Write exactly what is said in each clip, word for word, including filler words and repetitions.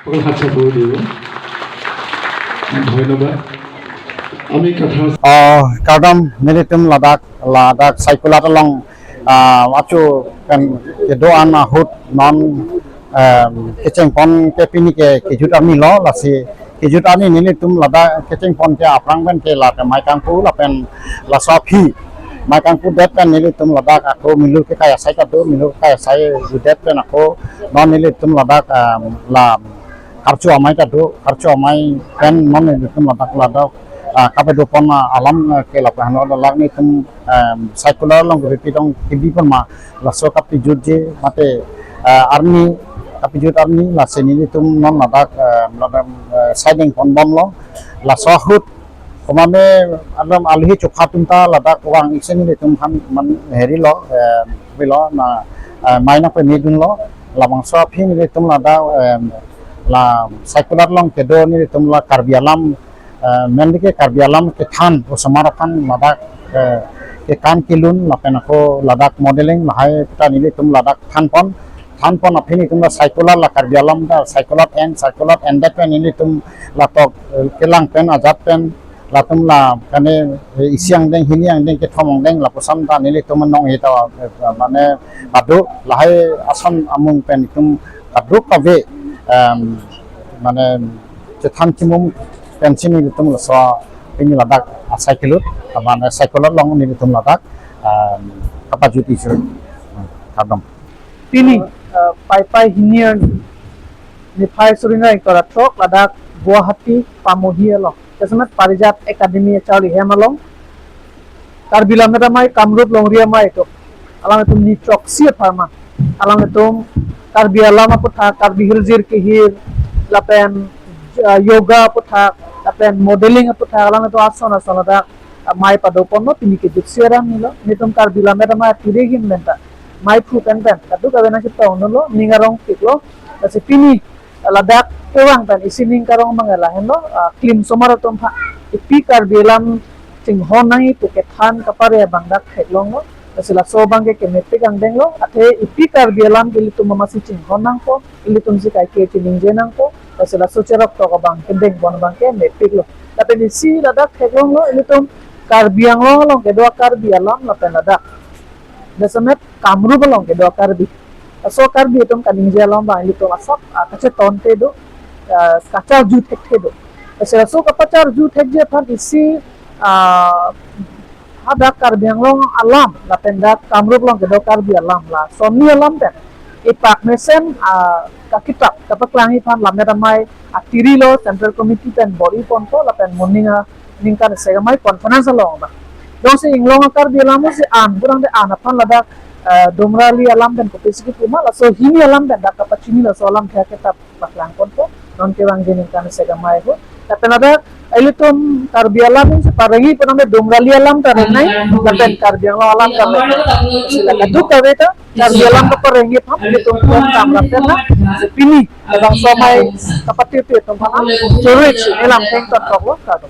সকল হাত চাপৰি দিব। ধন্যবাদ। আমি কথা অ, kardom, nelitum ladak, ladak Saikulat along, ah, achu pen kedo-an ahut non, em, kechengpon ke pini ke kejut arni lo, lasi kejut arni nelitum ladak kechengpon ke aphrang pen ke la ke Maikangpu lapen laso aphi Maikangpu det pen nelitum ladak ako milur kekai asai kado, milur kekai asai judet pen ako non nelitum ladak, em, la karcho amei ta do, karcho amei pen non nelitum ladak ladak, ah, kapadopon, ah, alam, ah, ke lapu hano ladak nelitum, em, Saikulat along kepi dong kebi pon ma laso kapejutji mate, ah, arni kapejut arni lasi nelitum non ladak, em, ladak, eh, saideng ponbomlo laso ahut komane alam alhi chokha atum ta ladak vang isi nelitum han man herilo, em, bilo na, eh, mai nangpemedunlo labangso aphi nelitum ladak, em, la Saikulat along kedo nelitum la Karbi alam, eh, menli ke Karbi alam kethan osomar aphan ladak, eh, kekan kelun lapen ako ladak modeling lahai ta nelitum ladak thanpon, thanpon aphi nelitum la Saikulat la Karbi alam ta Saikulat en, Saikulat endet pen nelitum latok, eh, kelang pen ajat pen latum la kane, eh, isi angdeng hini angdeng kethom angdeng lapuson ta nelitum nong hita, eh, mane pado lahai ason amung pen itum kadokave, em, mane chethan chimum pensi nelitum laso pini ladak asai kelut, mane Saikulat along nelitum ladak, em, kapajut isi. Kardom. Pini, eh, Paipai hini arni niphai suri ingkoi ra throk ladak Guwahati Pamohi along jasemet Parijat Academy acharli hem along Karbi Lammet Amei Kamrup Longri Amei atum, alangtum ni throksi apharman alangtum Karbi alam aputhak, Karbi hirjir kehir lapen, eh, yoga aputhak lapen modeling aputhak alangtum ason ason ladak, eh, mai padoponlo. Pini kejut sera nilo, nelitum Karbi Lammet Amei atiri ahin pen ta mai phu pen pen kadokave nangchetongdunlo, ning arongpiklo. Lasi pini ladak kevang pen isi ning karong abang lahenlo, ah, klim osomar atum aphan ipi Karbi alam chinghon nangji pu kethan kapare abang dak theklonglo. Lasi laso abang ke kemepik angdenglo, athe ipi Karbi alam ke ilitum amatsi chinghon nangpo, ilitum si kaike chiningje nangpo. Lasi laso cherok tok abang kedeng pon abang ke mepiklo. Lapen isi ladak theklonglo, ilitum Karbi Anglong along kedo Karbi alam lapen ladak jasemet Kamrup along kedo Karbi, laso Karbi atum kaningje along abang ilitum asap, ah, kachetonte do, ah, kacharju thekthe do. Lasi laso kapacharju thekji aphan isi, ah, hadak Karbi Anglong alam lapen dak Kamrup along kedo Karbi alam, la sonni alam pen ipak mesen, ah, kakitap kapaklangji aphan Lammet Amei atirilo, Central Committee pen bor-i ponpo lapen moning a ningkan isi amei conference along ba. Jongsi inglong a Karbi alam si an, kurang de an aphan ladak, eh, Domrali alam pen kopisi kipu ma, laso hini alam pen dak kapachini laso alam thek ketap paklang ponpo, non kevangji ningkan isi amei ho. Lapen ladak ilitum Karbi alam si parengji pu nang de Domrali alam ta rengnei, lapen Karbi Anglong alam ta rengnei. Lasi la kadokave ta Karbi alam kaparengji aphan ilitum pon kam lapen na, si pini labangso amei kapatiti atum aphan chorich nelam thengton toklo, kardom.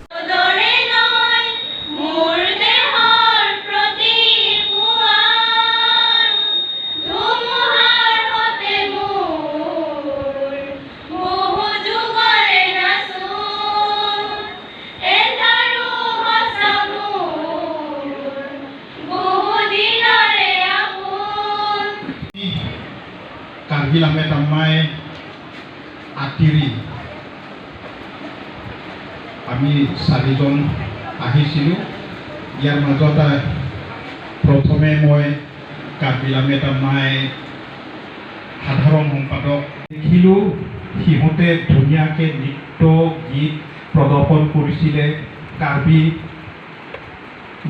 Karbi Lammet Amei atiri, আমি চাৰিজন আহিছিলোঁ। ইয়াৰ মাজত, আহ, প্ৰথমে মই কাৰ্বি লামেট আমাই সাধাৰণ সম্পাদক দেখিলোঁ, সিহঁতে ধুনীয়াকৈ নৃত্য গীত প্ৰদৰ্শন কৰিছিলে। কাৰ্বি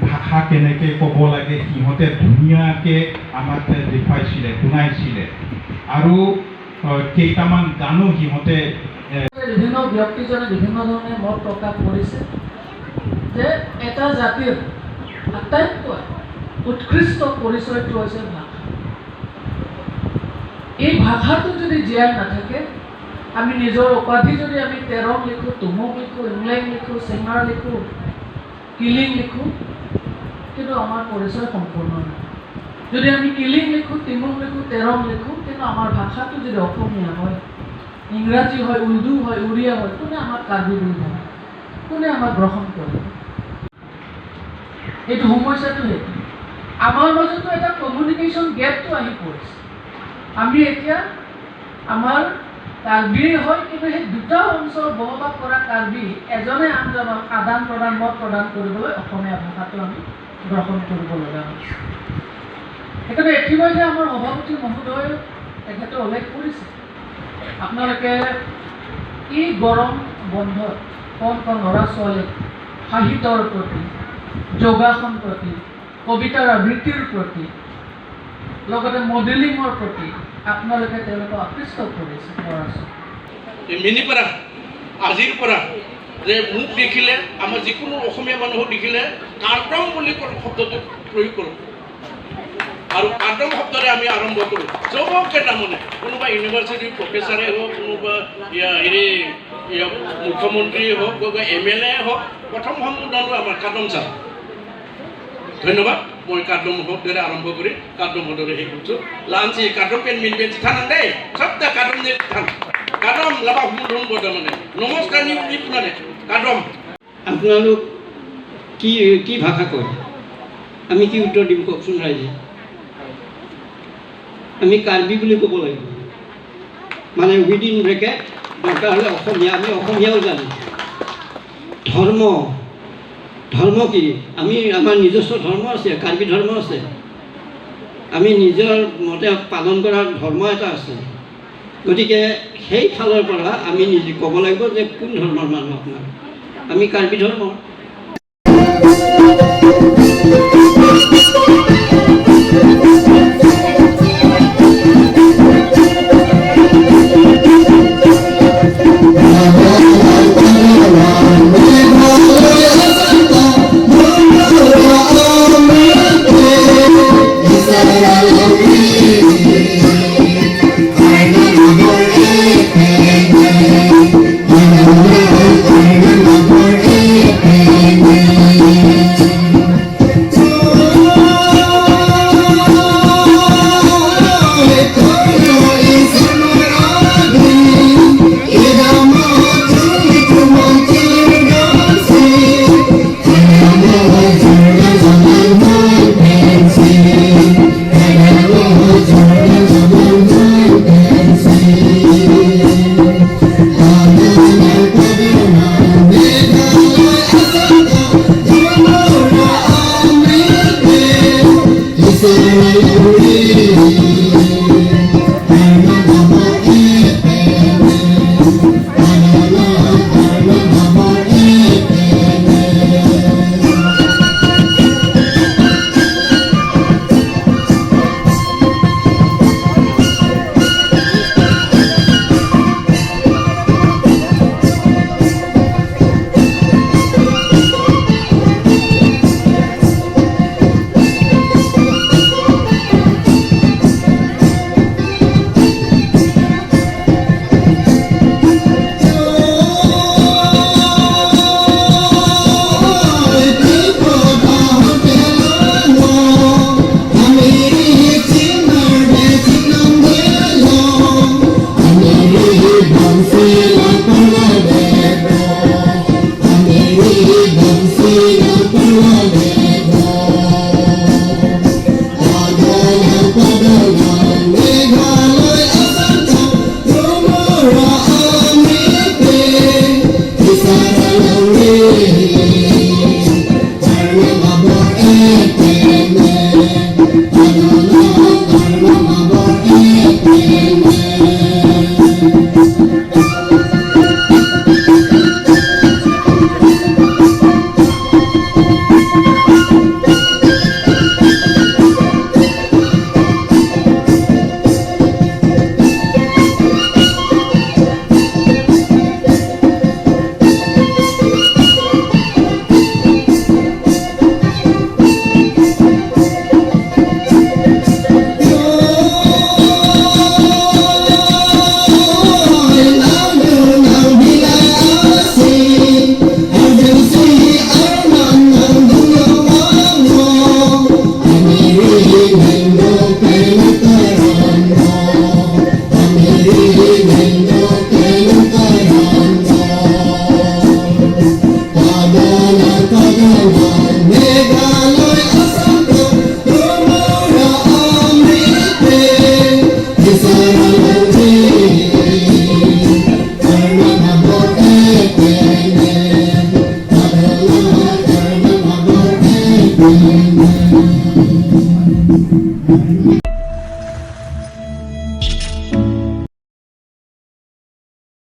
ভাষা কেনেকে ক'ব লাগে, সিহঁতে ধুনীয়াকে আমাক দেখুৱাইছিলে, শুনাইছিলে। আৰু, আহ, কেইটামান গানো সিহঁতে, এ, বিভিন্ন ব্যক্তিজনে বিভিন্ন ধৰণে মত প্ৰকাশ কৰিছে যে এটা জাতিৰ আটাইতকৈ উৎকৃষ্ট পৰিচয়টো হৈছে ভাষা। এই ভাষাটো যদি জীয়াই নাথাকে, আমি নিজৰ উপাধি যদি আমি তেৰং লিখোঁ, তুমুক লিখোঁ, ইংলেং লিখোঁ, চিঙাৰ লিখোঁ, কিলিং লিখো, কিন্তু আমাৰ পৰিচয় সম্পূৰ্ণ নহয়। যদি আমি কিলিং লিখো, টিমুং লিখো, তেৰং লিখো, কিন্তু আমাৰ ভাষাটো যদি অসমীয়া হয়, ইংৰাজী হয়, উৰ্দু হয়, উৰিয়া হয়, কোনে আমাক কাৰ্বি বুলি ভাবে? কোনে আমাক গ্ৰহণ কৰে? এইটো সমস্যাটো সেইটো। আমাৰ মাজতো এটা কমিউনিকেশ্যন গেপটো আহি পৰিছে। আমি এতিয়া আমাৰ কাৰ্বিয়ে হয়, কিন্তু সেই দুটা অঞ্চল বসবাস কৰা কাৰ্বি এজনে আনজনক আদান প্ৰদান, মত প্ৰদান কৰিবলৈ অসমীয়া ভাষাটো আমি গ্ৰহণ কৰিব লগা হৈছে। সেইকাৰণে ইতিমধ্যে আমাৰ সভাপতি মহোদয়ে তেখেতে উল্লেখ কৰিছে, আপোনালোকে এই গৰম বন্ধত কণ কণ ল'ৰা ছোৱালীক সাহিত্যৰ প্ৰতি, যোগাসন প্ৰতি, কবিতাৰ আবৃত্তিৰ প্ৰতি, লগতে মডেলিঙৰ প্ৰতি আপোনালোকে তেওঁলোকক আকৃষ্ট কৰিছে ল'ৰা ছোৱালী। এই মিনিৰ পৰা, আজিৰ পৰা যে মোক দেখিলে, আমাৰ যিকোনো অসমীয়া মানুহক দেখিলে কাৰ্ডম বুলি ক-, শব্দটো প্ৰয়োগ কৰোঁ। আৰু কাৰ্ডম শব্দৰে আমি আৰম্ভ কৰোঁ। চবকে তাৰমানে, কোনোবা ইউনিভাৰ্চিটিৰ প্ৰফেচাৰে হওক, কোনোবা ইয়া, হেৰি, ইয়া, মুখ্যমন্ত্ৰী হওক, কোনোবা এম এল এ হওক, প্ৰথম সম্বোধনটো আমাৰ কাৰ্ডম ছাৰ। ধন্যবাদ। মই কাৰ্ডম শব্দৰে আৰম্ভ কৰি কাৰ্ডম শব্দৰে শেষ কৰিছোঁ। লাঞ্চি কাৰ্ডম pen min pen than দেই। সবটা কাৰ্ডম নে than। কাৰ্ডম লাবা সম্বোধন বৰ্তমানে। নমস্কাৰ নি, নি পুনানে। কাৰ্ডম। আপোনালোক কি, কি ভাষা কয়? আমি কি উত্তৰ দিম কওকচোন ৰাইজে? আমি কাৰ্বি বুলি ক'ব লাগিব। মানে, উইডিন ব্ৰেকেট দৰকাৰ হ'লে অসমীয়া, আমি অসমীয়াও জানো। ধৰ্ম, ধৰ্ম কি? আমি, আমাৰ নিজস্ব ধৰ্ম আছে, কাৰ্বি ধৰ্ম আছে। আমি নিজৰ মতে পালন কৰা ধৰ্ম এটা আছে। গতিকে সেইফালৰ পৰা আমি নিজে ক'ব লাগিব যে কোন ধৰ্মৰ মানুহ আপোনালোক। আমি কাৰ্বি ধৰ্ম।